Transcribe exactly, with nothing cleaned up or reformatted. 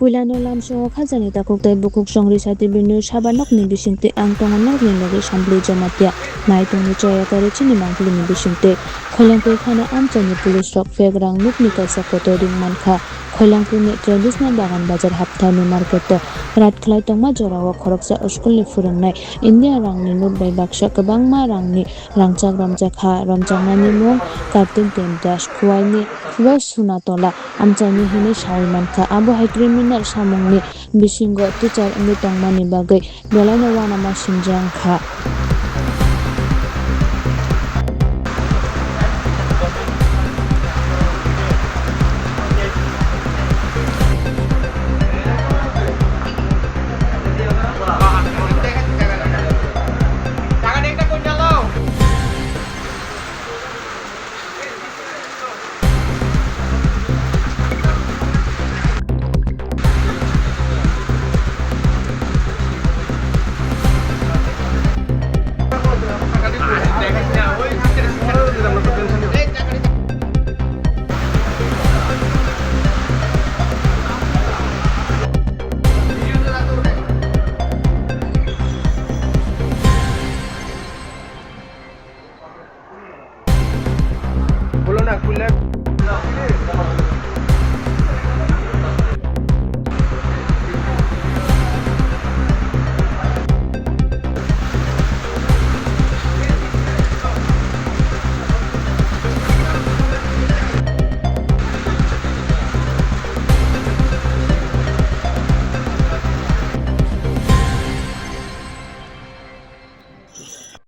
Puilano lamsongo khajani takhuk tei bukhuk chongri sati bini saba nokni bisingtwi ang tongo nokni logi Sambli Jamatia. Naitung ni choya kare chini mangpili ni bisingtwi. Khoilangpui khana amchaini police rok fake rang nukni kaisa kotor ring mankha. Khoilangpui ni traditional bagan bazar hapthani market o rat khlai tongma jorao khoroksa school ni phwrwngnai India rang ni note bai baksa kwbangma rang ni rangchak romjakha. Romjaknani mung Kartik Devdas, Khowai ni West Sunatola. Amchaini hinwi saui mankha. Abo hai criminal samungni bisingo twchar wngwi tongmani bagwi belaino uanama sinjak wngkha. Bolona, kuila